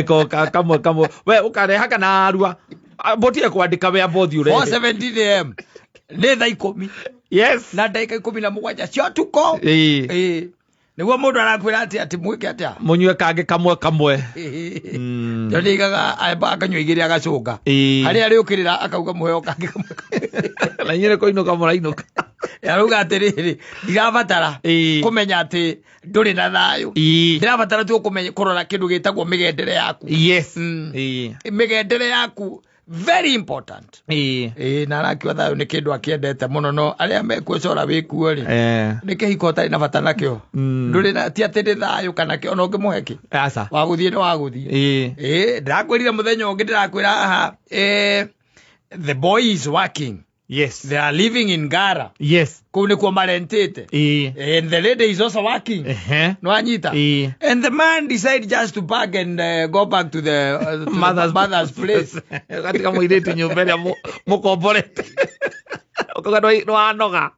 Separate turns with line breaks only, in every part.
Ko kamwe kamwe we ukareha kana arua botie kwandika we abothi urehe.
4:17 am nĩ thaa 10 na ndagĩka 17 cia ũtukũ. Ĩĩ. Nĩguo mũndũ arakwĩra atĩ mwĩke atĩa?
Munyue kangĩ kamwe kamwe.
Tondũ nĩaigaga amba akanyua igĩrĩ agacũnga. Harĩa arĩũkĩrĩra akauga mũheo kangĩ kamwe kamwe.
Na inyuĩ nĩ kũinũka mũrainũka.
Arauga atĩrĩrĩ, ndirabatara kũmenya atĩ ndũrĩ na thayũ. Ndirabatara tu kũmenya kũrora kĩndũ gĩtagwo mĩgendere yaku. Mĩgendere yaku very important. Ĩĩ, na arakiuga thayũ nĩ kĩndũ akĩendete mũno, no arĩa mekuo cora wĩkuo rĩ, nĩ kĩhiko ũtarĩ na bata nakĩo. Ndũrĩ na ti atĩ nĩ thayũ kana kĩ, ona ũngĩmũhe kĩ.
Aca.
Wa gũthiĩ nĩ wa gũthiĩ. Ĩĩ, ndĩrakwĩrire mũthenya ũngĩ, ndĩrakwĩra haha, the boy is working. They are living in Ngara. Kũu nĩkuo marentĩte. And the lady is also working. No anyita. And the man decide just to pack and go back to the
Mother's,
mother's place.
Gatika mũirĩtu nyũmba ĩrĩa mũkomborete. Ũkauga nĩ wanoga.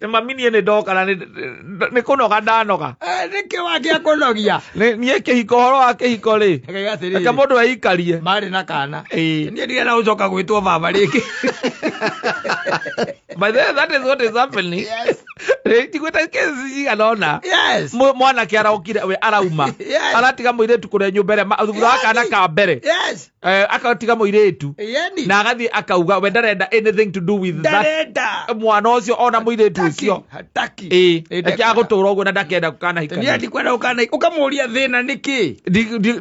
Nĩ mami niĩ nĩ ndoka na nĩ kũnoga ndanoga.
Nĩkĩ wakĩa kũnogia?
Niĩ kĩhiko, ũhoro wa kĩhiko rĩ.
Akauga atĩrĩrĩ,
Reke mũndũ eikarie.
Marĩ na kana. Niĩ ndirenda gũcoka gwĩtwo baba rĩngĩ.
By the way, that is what is happening. Rĩ, njiguĩte kesi cigana ũna. Mwanake araokire, we arauma. Aratiga mũirĩtu kũrĩa nyũmba ĩrĩa thutha wa kana ka mbere. Akatiga mũirĩtu. Na agathiĩ akauga we ndarenda anything to do with that.
Ndarenda.
Mwana ũcio ona mũirĩtu ũcio.
Hataki.
Reke agũtũra ũguo na ndakenda gũkanahikania.
Niĩ ndikwenda gũkanahikania. Ũkamũria thĩna nĩ kĩ?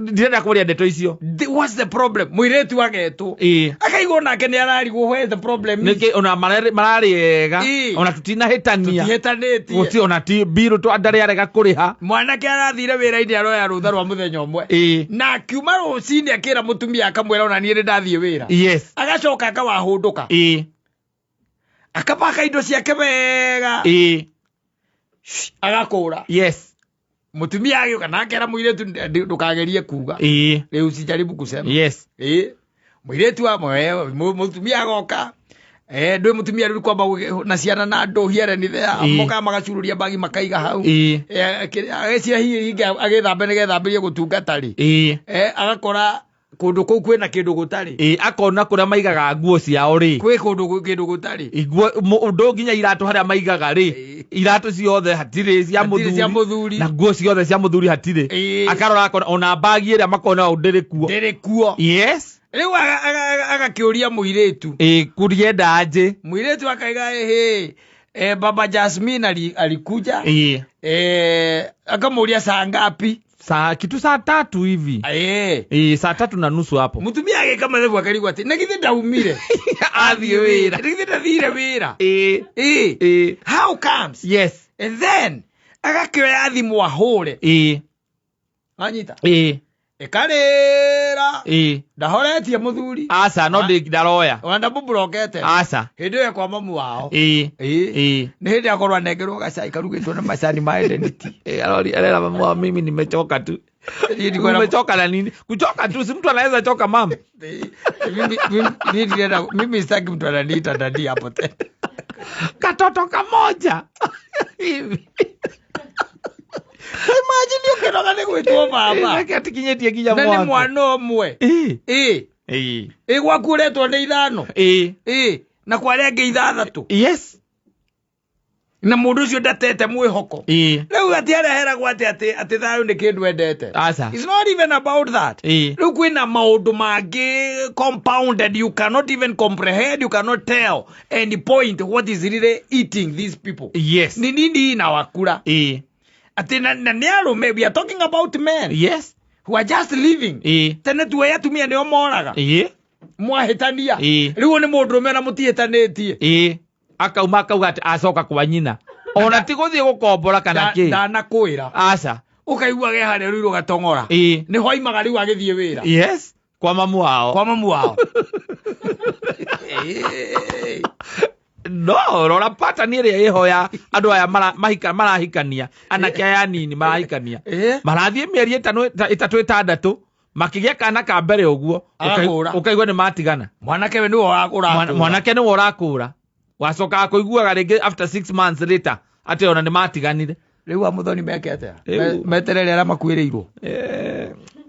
Ndirenda kũria ndeto icio.
What's the problem? Mũirĩtu agetwo. Akaigwo nake nĩ ararigwo where the problem is.
Nĩkĩ ona mararĩ ega, ona tũtinahĩtania.
Tũtihĩtanĩtie.
Gũtirĩ ona ti mbirũ ndarĩ arega kũrĩha.
Mwanake arathire wĩra-inĩ aroya rũtha rwa mũthenya ũmwe. Na akiuma rũcinĩ akĩra mũtumia akamwĩra ona niĩ nĩ ndathiĩ wĩra. Agacoka akawahũndũka. Akabaka indo ciake wega. Agakũra. Mũtumia agĩũka na akera mũirĩtu ndũkagerie kuga. Rĩu usijaribu kusema. Mũirĩtu wa mũtumia agoka. Ndwĩ mũtumia rĩu kwamba na ciana na andũ here ni there. Mokaga magacururia bagi makaiga hau. Agĩciria hihi hingĩ agĩthambe nĩgetha ambĩrĩrie gũtungata rĩ. Agakora kũndũ kũu kwĩna kĩndũ gũtarĩ.
Akona kũrĩa maigaga nguo ciao rĩ.
Kwĩ kũndũ gwĩ kĩndũ gũtarĩ.
Nguo, ũndũ nginya iratũ harĩa maigaga rĩ. Iratũ ciothe hatirĩ cia
Hatirĩ cia
mũthuri.
mũthuri.
Na nguo ciothe cia mũthuri hatirĩ. Akarora akona ona bagi ĩrĩa makona o ndĩrĩ kuo.
Ndĩrĩ kuo. Rĩu agakĩũria mũirĩtu.
Kũria ndanjĩ.
Mũirĩtu akaiga, ĩhĩ, Baba Jasmine alikuja. Akamũria saa ngapi?
Saa kitu saa 3 hivi. Saa 3:30 hapo.
Mũtumia agĩka mathabu akarigwo atĩ, na githĩ ndaumire?
Athiĩ wĩra.
Na githĩ ndathire wĩra? How comes? And then agakĩoya thimũ ahũre. Anyita? Ĩkarĩra. Ndahoretie mũthuri.
Aca, no ndaroya.
Ona ndamũmburokete.
Aca.
Hĩndĩ ĩyo kwa mamu wao. Nĩ hĩndĩ akorwo anengerwo gacai karugĩtwo na macani ma Edeniti.
Arori, arera mamu wao, mimi nimechoka tu.
Niĩ ndikwenda
Umechoka na nini? Kuchoka tu, si mtu anaweza choka mama.
Mimi nilienda, mimi sitaki mtu ananiita dadi hapo tena.
Katoto kamoja. Hivi.
Imagine ũkĩnoga nĩ gwĩtwo baba.
Reke atikinyĩtie nginya
Na nĩ
mwaka.
mwana ũmwe. Gwaku ũretwo nĩ 5. Na kwa arĩa angĩ 6. Na mũndũ ũcio ndatete mwĩhoko. Rĩu atĩ areheragwo atĩ thayũ nĩ kĩndũ endete.
Aca.
It's not even about that. Rĩu kwĩna maũndũ mangĩ compounded, you cannot even comprehend, you cannot tell any point what is really eating these people. Ni nini inawakula? Atĩ na nĩ arũme, we are talking about men. Who are just living. Tene tuoya atumia nĩo moraga. Mwahĩtania. Rĩu nĩ mũndũrũme na mũtihĩtanĩtie.
Akauma akauga atĩ acoka kwa nyina. Ona ti gũthiĩ gũkombora kana kĩ?
Ndanakwĩra.
Aca.
Ũkaigua ge harĩa rĩu rũgatong'ora. Nĩ hoimaga rĩu agĩthiĩ wĩra.
Kwa mamu wao.
Kwa mamu wao.
No, rora pattern ĩrĩa ĩho ya andũ aya marahikania, anake aya anini marahikania. Marathiĩ mĩeri 5 6 makĩgĩa kana ka mbere ũguo, ũkaigua nĩ matigana.
Mwanake we nĩwe ũrakũra.
Mwanake nĩwe ũrakũra. Wacokaga kũiguaga rĩngĩ after 6 months later atĩ ona nĩ matiganire.
Rĩu a Muthoni meke atĩa?
Rĩu.
Meterere arĩa makuĩrĩirwo.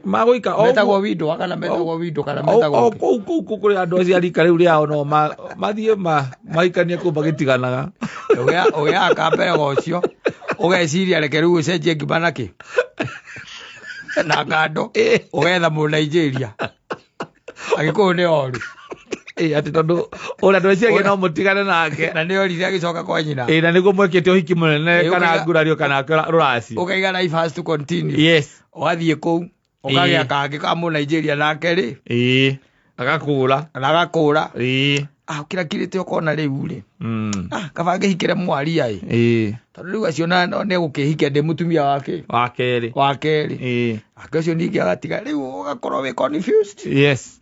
Magũika o
Metagwo window kana metagwo window kana metagwo
o kũu kũu kũu kũrĩ andũ acio a rika rĩu rĩao no mathiĩ mahikanie kũu magĩtiganaga.
Ũgĩaga kambere ga ũcio ũgeciria reke rĩu ũcenjie ngima na kĩ na kando, ũgetha mũ Nigeria Agĩkũyũ nĩ oru.
Atĩ tondũ ũrĩa ndweciragia no mũtigane nake.
Na nĩ orire agĩcoka kwa nyina.
Na nĩguo mwekĩte ũhiki mũnene kana ngurario kana rũracio.
Ũkaiga life has to continue.
Yes.
Ũgathiĩ kũu ũkagĩa kangĩ ka mũ Nigeria nake rĩ.
Agakũra.
Na agakũra. Ũkĩra kirĩte ũkona rĩu rĩ. Kaba ngĩhikĩre mwaria ĩ. Tondũ rĩu acio na nĩ egũkĩhikia ndĩ mũtumia wake.
Wa kerĩ.
Wa kerĩ. Ake ũcio ningĩ agatiga rĩu ũgakorwo wĩ confused.
Yes.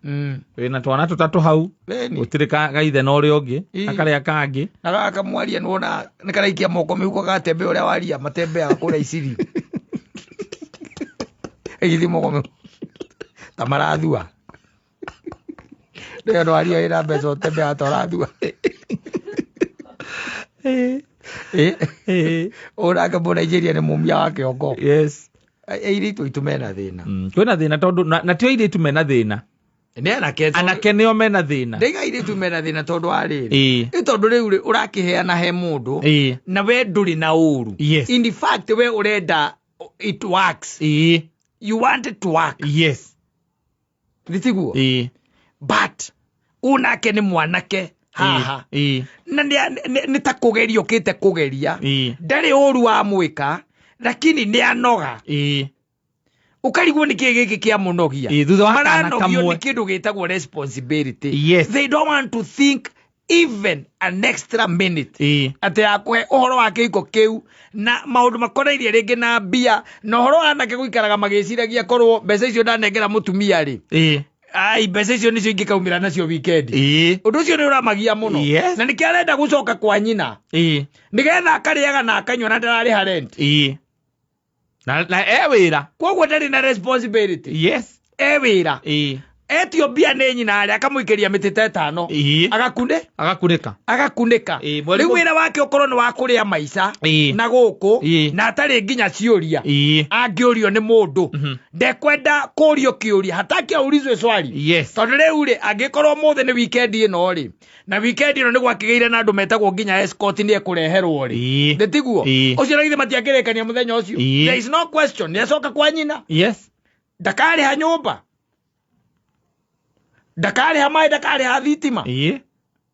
Wĩna twana tũtatũ hau. Gũtirĩ gaithe na ũrĩa ũngĩ. Na karĩa kangĩ.
Na gaka mwaria nĩwona nĩ karaikia moko mĩhuko gatembe ũrĩa waria matembeaga kũrĩa Isiri. Ĩgĩthiĩ moko mĩhuko. Ta marathua. Rĩo ndwaria ĩna mbeca ũtembeaga ta ũrathua. Ũyũ nake mũ Nigeria nĩ mumia wa kĩongo.
Yes.
Airĩtu aitũ mena thĩna.
Kwĩna thĩna tondũ na tio airĩtu mena thĩna.
Nĩ anake.
Anake nĩo mena thĩna.
Ndaiga airĩtu mena thĩna tondũ wa rĩrĩ. Ĩ tondũ rĩu rĩ ũrakĩheana he mũndũ na we ndũrĩ na ũru.
Yes.
In fact we ũrenda it works. You want it to work.
Yes.
Nĩ tiguo? But ũyũ nake nĩ mwanake haha. Na nĩ ta kũgeria ũkĩte kũgeria. Ndarĩ ũru wa mwĩka lakini nĩ anoga. Ũkarigwo nĩ kĩĩ gĩkĩ kĩa mũnogia.
Thutha wa kana
Maranogio
kamwe.
nĩ kĩndũ gĩtagwo responsibility.
Yes.
They don't want to think even an extra minute. Atĩ yakũhe ũhoro wa kĩhiko kĩu na maũndũ makonainie rĩngĩ na mbia na ũhoro wa anake gũikaraga magĩciragia korwo mbeca icio ndanengera mũtumia rĩ. Ai mbeca icio nĩcio ingĩkaumĩra nacio weekend. Ũndũ ũcio nĩ ũramagia mũno.
Yes.
Na nĩkĩo arenda gũcoka kwa nyina. Nĩgetha akarĩaga na akanyua na ndararĩha rent.
Na e wĩra.
Koguo ndarĩ na responsibility.
Yes.
E wĩra. Etio mbia nĩ nyina arĩa akamũikĩria mĩtĩ ta ĩtano. Agakunĩka. Agakunĩka. Rĩu wĩra wake ũkorwo nĩ wa kũrĩa maica na gũkũ na atarĩ nginya ciũria. Angĩũrio nĩ mũndũ. Ndekwenda kũũrio kĩũria hataki aulizwe swali.
Yes.
Tondũ rĩu rĩ angĩkorwo mũthĩ nĩ weekend ĩno rĩ na weekend ĩno nĩ gwakĩgĩire na andũ metagwo nginya escort nĩ ekũreherwo rĩ. Nĩ tiguo? Ũcio na githĩ matiakĩrĩkania mũthenya ũcio. There is no question. Nĩ acoka kwa nyina.
Yes.
Ndakarĩha nyũmba. Ndakarĩha maĩ, ndakarĩha thitima.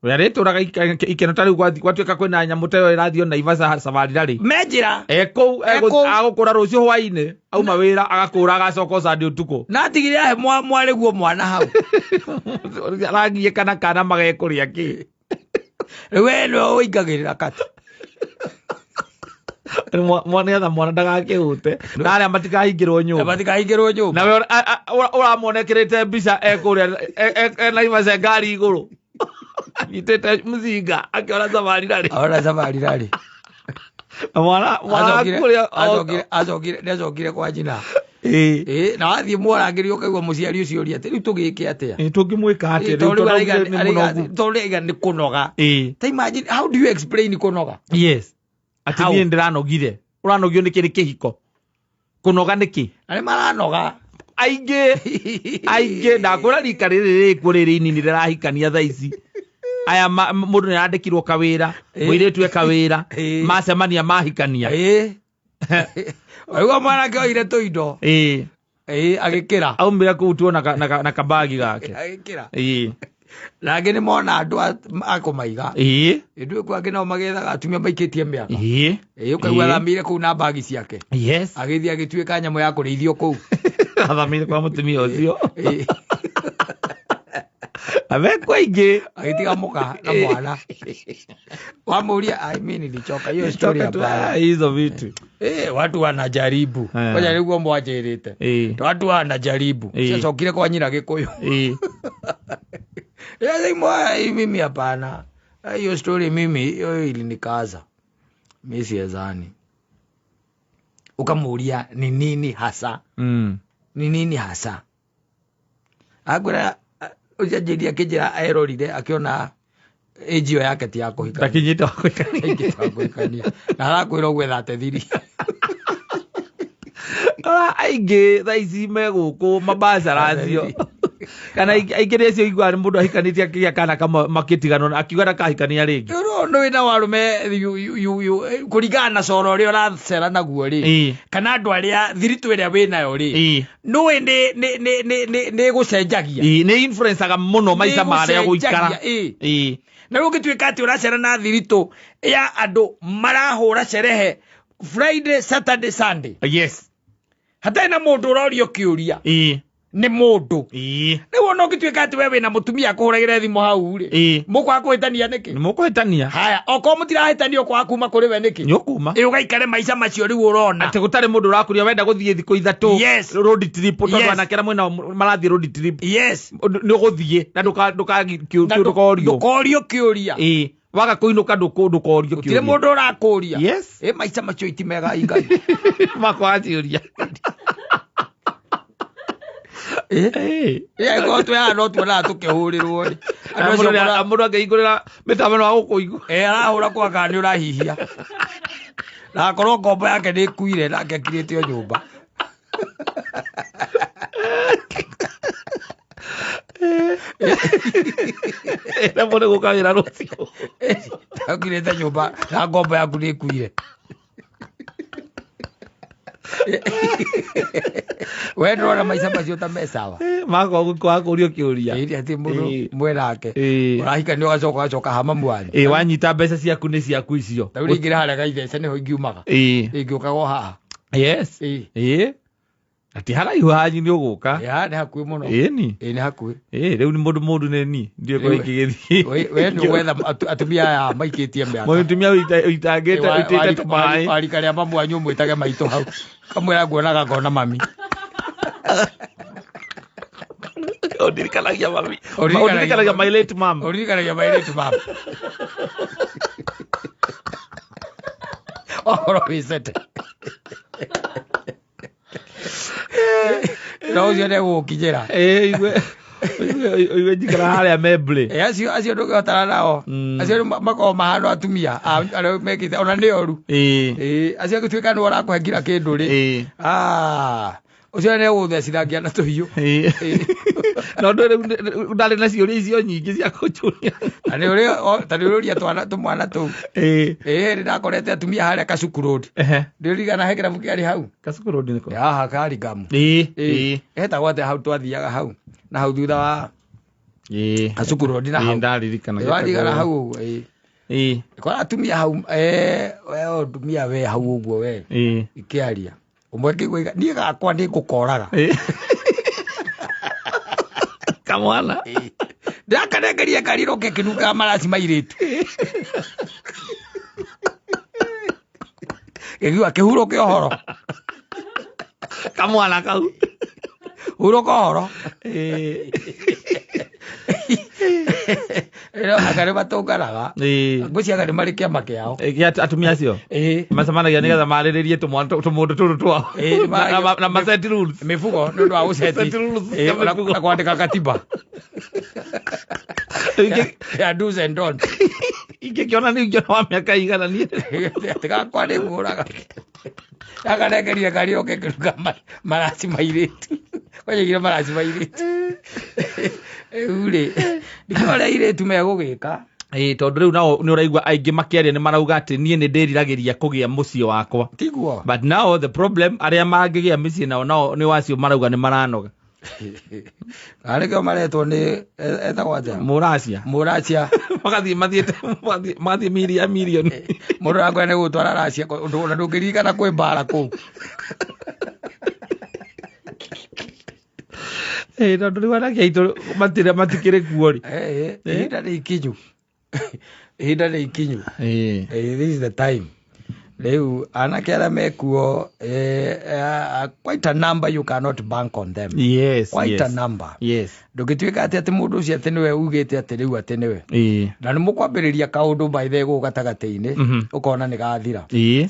We arĩtũraga ikeno ta rĩu gwatuĩka kwĩna nyamũ ta ĩyo ĩrathiĩ Naivasha safari rarĩ.
Me njĩra.
Kũu agũkũra rũciũ hwaĩ-inĩ auma wĩra agakũra agacoka Sunday ũtukũ.
Na atigire ahe mwarĩguo mwana hau.
Aragiĩ kana kana magekũrĩa kĩ.
Rĩu we nĩwe ũingagĩrĩra kati.
Nĩgetha mwana ndagakĩhũte na arĩa matikahingĩrwo nyũmba.
Matikahingĩrwo nyũmba.
Na we ũramuonekĩrĩte mbica ekũrĩa Naivasha ngari igũrũ. Anyitĩte mũcinga akĩona safari rarĩ.
Ona safari rarĩ.
Na mwana kũrĩa
acokire nĩacokire kwa nyina. Na wathiĩ mwarangĩrio ũkaigua mũciari ũcio ũria atĩ rĩu tũgĩke atĩa?
Tũngĩmwĩka atĩa rĩu
tondũ araiga nĩ kũnoga. Ta imagine how do you explain kũnoga?
Yes. Atĩ niĩ ndĩranogire. Ũranogio nĩkĩ nĩ kĩhiko? Kũnoga nĩkĩ?
Arĩa maranoga.
Aingĩ aingĩ ndakwĩra rika rĩrĩ rĩkuo rĩrĩ inini rĩrahikania thaa ici. Aya mũndũ nĩarandĩkirwo kawĩra, mũirĩtu e kawĩra, macemania mahikania.
Waigua mwanake oire tũindo. Agĩkĩra.
Aumĩra kũu tuona na kabagi gake.
Agĩkĩra. Na angĩ nĩ mona andũ a kũmaiga. Ndũĩ kũ angĩ nao magethaga atumia maikĩtie mĩaka. Ũkaigua athamĩire kũu na mbagi ciake.
Yes.
Agĩthiĩ agĩtuĩka nyamũ ya kũrĩithio kũu.
Athamĩire kwa mũtumia ũcio. Amekwo aingĩ.
Agĩtiga mũka na mwana. Wamũria I mean nilichoka hiyo story hapana.
Hizo vitu.
Watu wanajaribu. Ngoja nĩguo mwanjĩrĩte. Watu wanajaribu. Ciacokire kwa nyina Gĩkũyũ. Mimi hapana. Hiyo story mimi hiyo ilinikaza. Mimi siezani. Ukamuulia ni nini hasa? Ni nini hasa? Agura ujanjiria kĩnjĩra erorire akĩona age ĩyo yake ti ya kũhikania.
Ndakinyĩte wa kũhikania.
Na arakwĩra ũguo ethate thiri.
Tarora aingĩ thaa ici me gũkũ mabacara acio kana aingĩ nĩ acio iguaga nĩ mũndũ ahikanĩtie akĩgĩa kana kamwe makĩtiganwo akiuga ndakahikania rĩngĩ.
Rĩu wĩna warume kũringana na coro ũrĩa ũracera naguo rĩ, kana andũ arĩa thiritũ ĩrĩa wĩnayo rĩ, nĩũĩ nĩ ĩgũcenjagia.
Nĩ influenceaga mũno maica ma arĩa gũikara.
Na rĩu ũngĩtuĩka atĩ ũracera na thiritũ ya andũ marahũra cerehe Friday, Saturday, Sunday.
Yes.
Hatarĩ na mũndũ ũrorio kĩũria. Nĩ mũndũ. Rĩu ona ũngĩtuĩka atĩ we wĩna mũtumia akũhũragĩre thimũ hau rĩ, mũkwaga kũhĩtania nĩkĩ?
Nĩ mũkũhĩtania.
Haya, okorwo mũtirahĩtania ũkwaga kuma kũrĩ we nĩkĩ?
Nĩ ũkuma.
Ĩ ũgaikare maica macio rĩu ũrona.
Atĩ gũtarĩ mũndũ ũrakũria wenda gũthiĩ thikũ ithatũ.
Yes.
Road trip tondũ
Yes.
anake arĩa mwĩnao marathiĩ road trip.
Yes.
Nĩ ũgũthiĩ na ndũkorio.
Ndũkorio kĩũria.
Waga kũinũka ndũkorio
Gũtirĩ
kĩũria.
mũndũ ũrakũria.
Yes.
Ĩ maica macio ti mega Ngai.
Makwaga kĩũria.
Ĩĩ twĩ haha no tuonaga tũkĩhũrĩrwo rĩ.
Mũndũ angĩhingũrĩra mĩtambo no agũkũigua.
Arahũra kwa kana nĩ ũrahihia. Na akorwo ngombo yake nĩ ĩkuire nake akirĩte o nyũmba.
Na mũndũ gũka wĩra rũciũ.
Akirĩte nyũmba na ngombo yaku nĩ ĩkuire. We ndũrona maica macio ta me sawa.
Makwa kwaga kũrio kĩũria.
Ĩĩ atĩ mũndũ mwĩnake. Ũrahikania ũgacoka ũgacoka hama mwanyu.
Wanyita mbeca ciaku nĩ ciaku icio.
Ta rĩu ingĩrĩ harĩa Gaithece nĩho ingiumaga. Ingĩũkaga o haha.
Yes. Ati haraihu hanyu nĩ ũgũka.
Ĩĩ nĩ hakuhĩ mũno.
Ĩni.
Ĩĩ nĩ hakuhĩ.
Rĩu nĩ mũndũ mũndũ nĩ niĩ. Ndiũĩ kũrĩa ingĩgĩthiĩ.
We nĩ ũgwetha atumia aya maikĩtie mĩaka.
Mũtumia ũitangĩte ũitĩte tũmaĩ.
Warika rĩa mamu wanyu ũmwĩtage maitũ hau. Kamwĩra nguonaga ngona mami.
Ũndirikanagia mami. Ũndirikanagia my late mom.
Ũndirikanagia my late mom. Ũhoro wĩcete. No ũcio nĩ egũgũkinyĩra.
Igue njikara harĩa Membley.
Acio ndũngĩhotana nao. Acio makoragwo mahana atumia arĩa mekĩte ona nĩ oru. Acio angĩtuĩka nĩwe ũrakũhe nginya kĩndũ rĩ. Ũcio nĩ egũgũthecithangia na tũhiũ.
No ndũrĩ ndarĩ na ciũria icio nyingĩ cia kũnjũria.
Ta nĩ ũrũria twana tũmwana tũu. Nĩ ndakorete atumia harĩa Kasuku Road. Ndĩririkana he kĩrabu kĩarĩ hau.
Kasuku Road nĩkũ?
Haha Karingamu. Hetagwo atĩa hau twathiaga hau. Na hau thutha wa Kasuku Road na hau.
Ndaririkana.
Waririkana hau ũguo. Kora atumia hau we atumia we hau ũguo we. Ikĩaria. Ũmwe ngĩigua niĩ gakwa nĩ ngũkoraga.
Kamwana.
Ndakarengeria kariro kĩnungaga maraci mairĩtu. Gĩkiuga kĩhurũke ũhoro.
Kamwana kau.
Hurũka ũhoro. Anga nĩ matũnganaga. Ngwĩciria anga nĩ marĩ kĩama kĩao.
Atumia acio? Macemanagia nĩgetha marĩrĩrie tũmũndũ tũtũ twao. Na ma set rules.
Mĩbugo nĩ ũndũ wa gũceti. Na kwandĩka katiba. Ya do's and don'ts.
Ingĩkĩona nĩ ingĩona wa mĩaka igana niĩ.
Tigakwa nĩ ngũraga. Ndakarengeria kariro kĩnunga maraci mairĩtu. Kwanyaigire maraci mairĩtu. Rĩu rĩ, ndikĩũĩ ũrĩa airĩtu megũgĩka.
Tondũ rĩu nao nĩ ũraigua aingĩ makĩaria nĩ marauga atĩ niĩ nĩ ndĩriragĩria kũgĩa mũciĩ wakwa.
Tiguo.
But now the problem arĩa mangĩgĩa mĩciĩ nao nao nĩ wacio marauga nĩ maranoga.
Arĩkĩo maretwo nĩ etagwo atĩa?
Mũracia.
Mũracia.
Magathiĩ mathiĩte mathiĩ miria mirioni.
Mũndũ akwenda nĩ gũtwara racia ũndũ ona ndũngĩririkana kwĩ mbara kũu.
Tondũ rĩu anake aitũ matirĩ matikĩrĩ kuo rĩ.
Ihinda nĩ ikinyu. Ihinda nĩ ikinyu. This is the time. Rĩu anake arĩa mekuo quite a number you cannot bank on them.
Yes,
quite
yes.
a number.
Yes.
Ndũngĩtuĩka atĩ atĩ mũndũ ũcio atĩ nĩwe ugĩte atĩ rĩu atĩ nĩwe. Na nĩ mũkwambĩrĩria kaũndũ by the gũkũ gatagatĩ-inĩ ũkona nĩ gathira.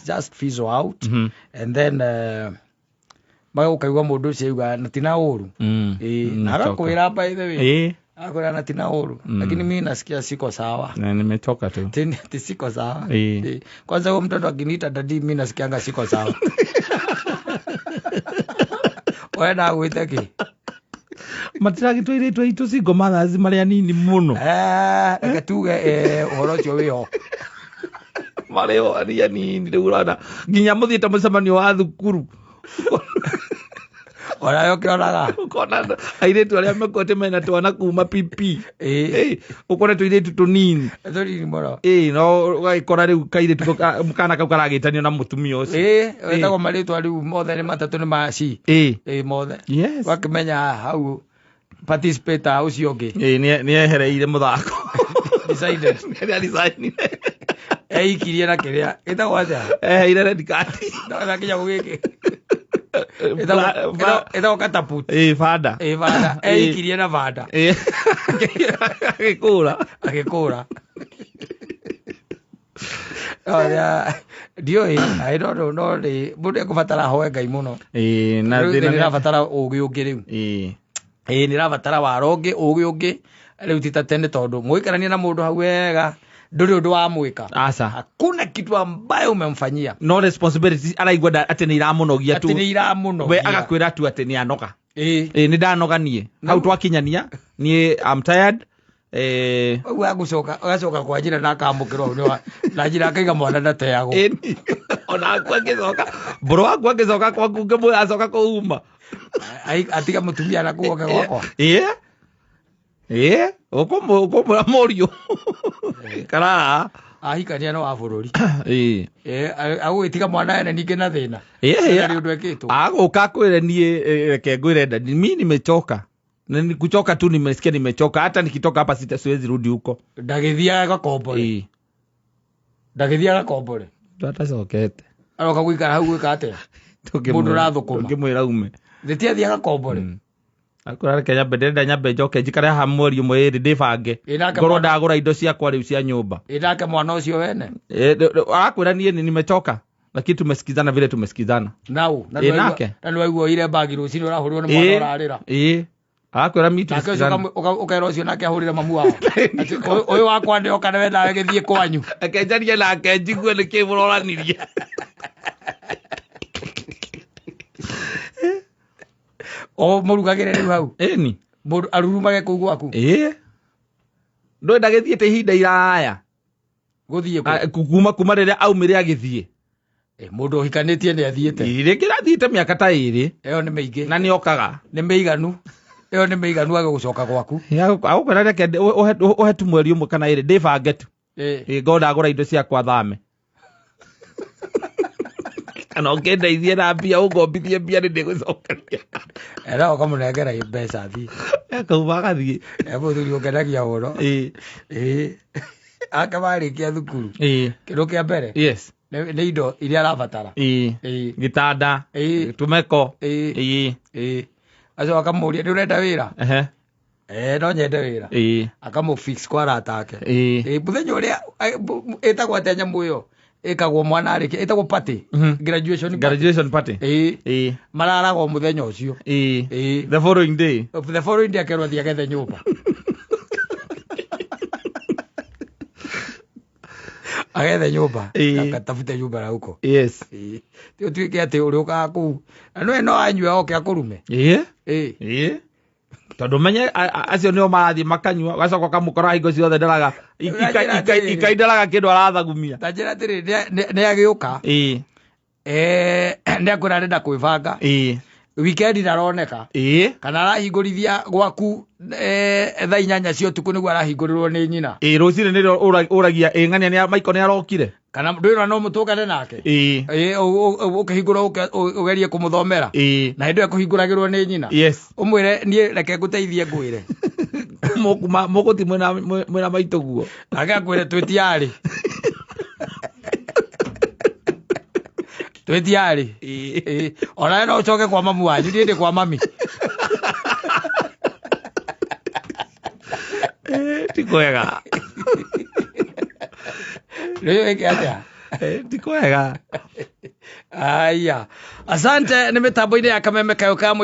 Just fizzle out and then magũkaigua mũndũ ũcio auga na tina ũru. Na agakwĩra by the way. Akwĩra na tina ũru. Lakini mimi nasikia siko sawa.
Na nimetoka tu.
Ti siko sawa. Kwanza huyo mtoto akiniita daddy mimi nasikianga siko sawa. Wenda gwĩte kĩ?
Matiragĩtwo airĩtu aitũ single mothers marĩa nini mũno.
Reke tuge ũhoro ũcio wĩho.
Marĩ o arĩa nini rĩu ũrona nginya mũthiĩte mũcemanio wa thukuru.
Onawe ũkĩonaga.
Ũkona airĩtu arĩa mekwete mena twana kuma PP. Ũkona tũirĩtu tũnini.
Tũnini mũno.
No ũgagĩkora rĩu kairĩtu kana kau karagĩtanio na mũtumia ũcio.
Wetagwo marĩtwa rĩu mothe nĩ matatũ nĩ ma ci. Mothe.
Yes.
Wakĩmenya hau participate ũcio ũngĩ.
Nĩ ehereire mũthako.
Decided.
Nĩ resignire.
Eikirie na kĩrĩa. Ĩtagwo atĩa?
Eheire red card.
Ndakinya gũgĩkĩ. Ĩtagwo catapult.
Banda.
Banda. Eikirie na banda.
Agĩkũra.
Agĩkũra. Ndiũĩ, I don't know, no nĩ mũndũ ekũbatara ahoe Ngai mũno.
Na
thĩna nĩ ĩrabatara ũgĩ ũngĩ rĩu. Nĩ ĩrabatara waro ũngĩ, ũgĩ ũngĩ. Rĩu ti ta tene tondũ mũgĩikarania na mũndũ hau wega, ndũrĩ ũndũ wa mwĩka.
Aca.
Hakuna kitu ambayo umemfanyia.
No responsibility araigua atĩ nĩ iramunogia tu.
Atĩ nĩ iramunogia.
We agakwĩra tu atĩ nĩ anoga. Nĩ ndanoga niĩ. Hau twakinyania, niĩ I'm tired.
Ũguo agũcoka, agacoka kwa njĩra na akamũkĩrwo nĩ wa, na njĩra akaiga mwana ndateagwo.
Ona aku agĩcoka, mbũrũ waku agĩcoka kwaku ngĩmwĩra acoka kũuma.
Atiga mũtumia na kũu oke gwakwa.
Ũkũmwĩra mũriũ. Ikara.
Ahikania no wa bũrũri. Agũgĩtiga mwana ene ningĩ na thĩna. Ndarĩ ũndũ ekĩtwo.
Agũka akwĩre niĩ reke ngwĩre mimi nimechoka. Na kuchoka tu nimesikia nimechoka, hata nikitoka hapa siwezi rudi huko.
Ndagĩthiaga gakombore. Ndagĩthiaga gakombore.
Ndatacokete.
Aroka gũikara hau gwĩka atĩa? Mũndũ ũrathũkũma.
Tũngĩmwĩra ume.
Thĩ athiaga gakombore.
Akora reke nyambe ndĩrenda nyambe njoke njikare haha mweri ũmwe ĩrĩ ndĩbange. Ngorwo ndagũra indo ciakwa rĩu cia nyũmba.
Nake mwana ũcio wene.
Arakwĩra niĩ nĩ nimechoka. Lakini tumesikizana vile tumesikizana.
Nau, na nĩ waigua oire bagi rũcinĩ ũrahũrwo nĩ mwana ũrarĩra.
Arakwĩra mi tumesikizana.
Ũkera ũcio nake ahũrĩre mamu wao. Ũyũ wakwa nĩ oka nawe nawe gĩthiĩ kwanyu.
Reke njarie nake njigue nĩkĩ mũroranirie.
O mũrugagĩre rĩu hau.
Ĩni.
Mũndũ arurumage kũu gwaku.
Ndũĩ ndagĩthiĩte ihinda iraya.
Gũthiĩ
kũ? Kuma rĩrĩa aumire agĩthiĩ.
Mũndũ ũhikanĩtie nĩ athiĩte.
Rĩngĩ athiĩte mĩaka ta ĩrĩ.
Ĩyo nĩ mĩingĩ.
Na nĩ okaga.
Nĩ mĩiganu. Ĩyo nĩ mĩiganu age gũcoka gwaku.
Agũkwĩra reke ũhe tu mweri ũmwe kana ĩrĩ ndĩbange tu. Ngorwo ndagũra indo ciakwa thame. Kana ũkĩndeithie na mbia ũngombithie mbia nĩ ndĩgũcokeria.
Era ũkamũnengera mbeca athiĩ.
Akauma agathiĩ.
Mũthuri ũkenagia mũno. Ake marĩkia thukuru. Kĩndũ kĩa mbere.
Yes.
Nĩ indo iria arabatara.
Gĩtanda. Tũmeko.
Acio akamũria nĩ ũrenda wĩra? No nyende wĩra. Akamũ fix kwa arata ake. Mũthenya ũrĩa ĩtagwo atĩa nyamũ ĩyo? Ĩkagwo mwana arĩkia, ĩtagwo party. Graduation party.
Graduation party.
Mararagwo mũthenya ũcio.
The following day.
The following day akerwo athiĩ agethe nyũmba. Agethe nyũmba. Akatafute nyũmba na huko.
Yes.
Ti ũtuĩke atĩ ũrĩũkaga kũu. Na nĩwe no anyue oke akũrume.
Tondũ menye acio nĩo marathiĩ makanyua ũgacoka ũkamũkora hingo ciothe ndaraga ikaindaraga kĩndũ arathagumia.
Ta njĩra atĩrĩ nĩ agĩũka. Nĩ akwĩra arenda kwĩbanga. Weekend ndaroneka. Kana arahingũrithia gwaku thaa 8 cia ũtukũ nĩguo arahingũrĩrwo nĩ nyina.
Rũcinĩ nĩrĩo ũragia ng'ania nĩ Michael nĩ arokire.
Kana ndwĩrwo no mũtũngane nake. Ũkĩhingũra ũgerie kũmũthomera. Na hĩndĩ ĩyo ekũhingũragĩrwo nĩ nyina.
Yes.
Ũmwĩre niĩ reke ngũteithie ngwĩre.
Mũgũthiĩ mwĩna maitũ guo.
Nake akwĩre twĩtiarĩ. Twĩtiarĩ. Onawe no ũcoke kwa mamu wanyu, niĩ ndĩ kwa mami.
Ti kwega.
Rĩu ĩke atĩa?
Ti kwega.
Aya. Asante nĩ mĩtambo-inĩ ya Kameme Kayũ ka